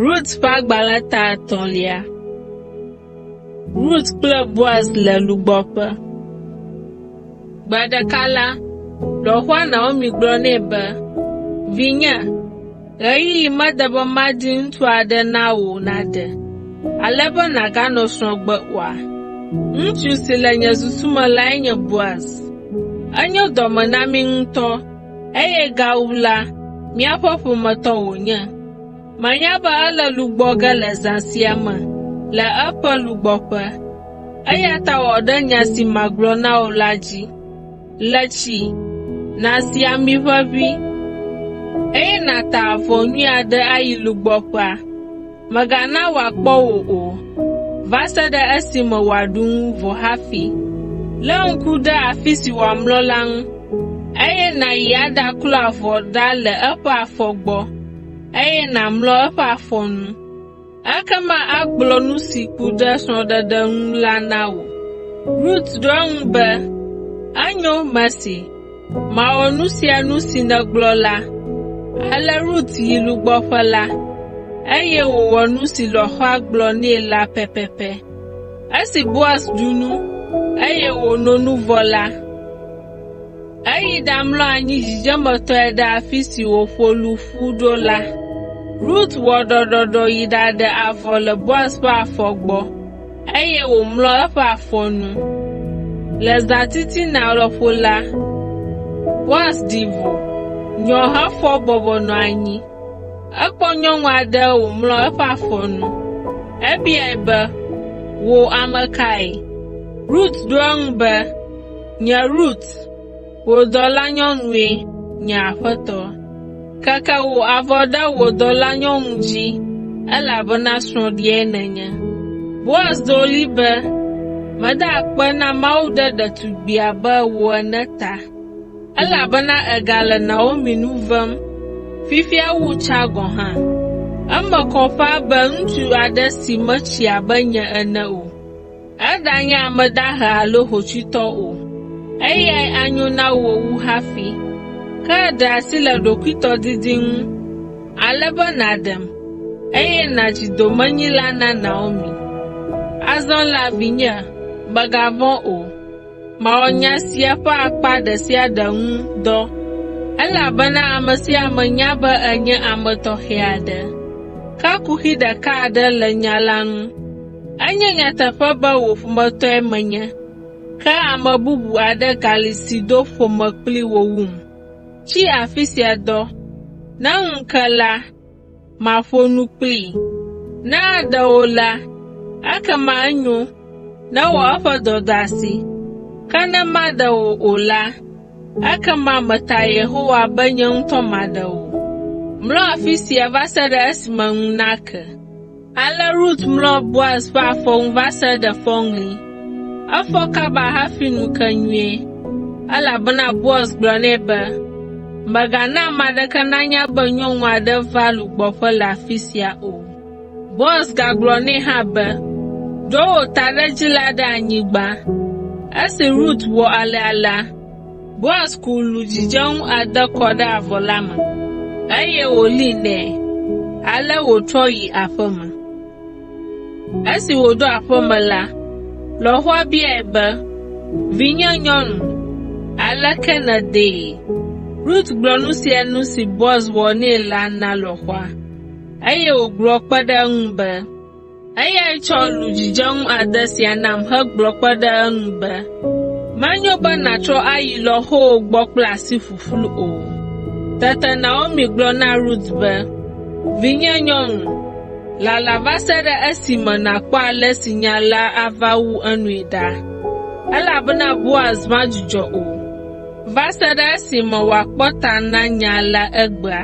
Rut ƒe agbalẽ ta etɔ̃lia. Rut kple Boaz le lugbɔƒe. Gbe ɖeka la, lɔ̃xoa Naomi gblɔ nɛ be, “Vinye, ɣeyiɣi mede be madi ŋutsu aɖe na wò nàɖe, ale be nàganɔ srɔ̃ gbe oa? Ŋutsu si le nye susu me lae nye Boaz. Enyo dɔme na mí ŋutɔ, eye gawu la, míaƒe ƒometɔ wònye. Menya be ele lu gbɔ ge le zã sia me le eƒe lugbɔƒe, eya ta wɔ ɖe nya si magblɔ na wò la dzi. Le tsi, nàsi ami ʋeʋĩ, eye nàta avɔ nyui aɖe ayi lugbɔƒea. Mègana wòakpɔ wò o, va se ɖe esime wòaɖu nu vɔ hafi. Lé ŋku ɖe afi si wòamlɔ la ŋu, eye nàyi aɖaklɔ avɔ ɖa le eƒe afɔ gbɔ, eye nàmlɔ eƒe afɔ nu. Ekema agblɔ nu si ku ɖe srɔ̃ɖeɖe ŋu la na wò.” Rut ɖo eŋu be, “Enyo, Mesi, mawɔ nu sia nu si nègblɔ la.” Ale Rut yi lugbɔƒe la, eye wòwɔ nu si lɔ̃xoa gblɔ nɛ la pɛpɛpɛ. Esi Boaz ɖu nu, eye wòno nu vɔ la, eyi ɖamlɔ anyi dzidzemetɔe ɖe afi si wòƒo lu ƒu ɖo la. Rut wɔ ɖɔɖɔɖɔ yi ɖaɖe avɔ le Boaz ƒe afɔ gbɔ, eye wòmlɔ eƒe afɔ nu. Le zãtitina lɔƒo la, Boaz ɖi vo, nyɔ hefɔ bɔbɔ nɔ anyi. Ekpɔ nyɔnu aɖe wòmlɔ eƒe afɔ nu. Ebiae be, “Wò ame kae?” Rut ɖo eŋu be, “Nye Rut, wò dɔlanyɔnue, nye aƒetɔ. Keke wò avɔ ɖe wò dɔlanyɔnu dzi, elabena srɔ̃ɖiae nènye.” Boaz do ɣli be, “Meda akpe na Mawu ɖe ɖetugbi abe wò ene ta, elabena ègale Naomi nu vem fifia wu tsã gɔ̃ hã. Eme kɔ ƒãa be ŋutsu aɖe si metsi abe nye ene o, eɖanye ame dahe alo hotsuitɔ o, eyae anyo na wò wu hafi. Ke ɖe asi le ɖokuitɔdidi ŋu, ale be nàɖem, eye nàdzi domenyila na Naomi. Azɔ la, vinye, mègavɔ̃ o. Mawɔ nya sia ƒe akpa ɖe sia ɖe ŋu dɔ, elabena ame sia ame nya be ènye ame tɔxɛ aɖe. Ke kuxi ɖeka aɖe le nya la ŋu. Enye nyateƒe be wò ƒometɔe menye, ke ame bubu aɖe gali si do ƒome kpli wò wum. Tsi afi sia dɔ. Ne ŋu ke la, maƒo nu kplii. Ne eɖe wò la, ekema enyo, newɔ eƒe dɔdeasi. Ke ne maɖe wò o la, ekema meta Yehowa be nye ŋutɔ maɖe wò. Mlɔ afi sia va se ɖe esime ŋu nake.” Ale Rut mlɔ Boaz ƒe afɔ ŋu va se ɖe fɔŋli. Efɔ kaba hafi ŋu ke nyuie, elabena Boaz gblɔ nɛ be, “Mègana ame aɖeke nanya be nyɔnu aɖe va lugbɔƒe le afi sia o.” Boaz gagblɔ nɛ hã be, “Ɖo wò taɖedzi la ɖe anyigba.” Esi Rut wɔ alea la, Boaz ku lu dzidzenu ade kɔ ɖe avɔ la me, eye wòlée nɛ. Ale wòtrɔ yi aƒe me. Esi wòɖo aƒe me la, lɔ̃xoa biae be, “Vinyenyɔnu, aleke nèdee?” Rut gblɔ nu sia nu si Boaz wɔ nɛ la na lɔ̃xoa, eye wògblɔ kpe ɖe eŋu be, Eyae tsɔ lu dzidzenu ade sia nam hegblɔ kpe ɖe eŋu be, ‘Menyo be nàtrɔ ayi lɔ̃xowò gbɔ kple asi ƒuƒlu o.’ ” Tete Naomi gblɔ na Rut be, “Vinyenyɔnu, lala va se ɖe esime nàkpɔ ale si nya la ava wu enui ɖa, elabena Boaz madzudzɔ o, va se ɖe esime wòakpɔ ta na nya la egbea.”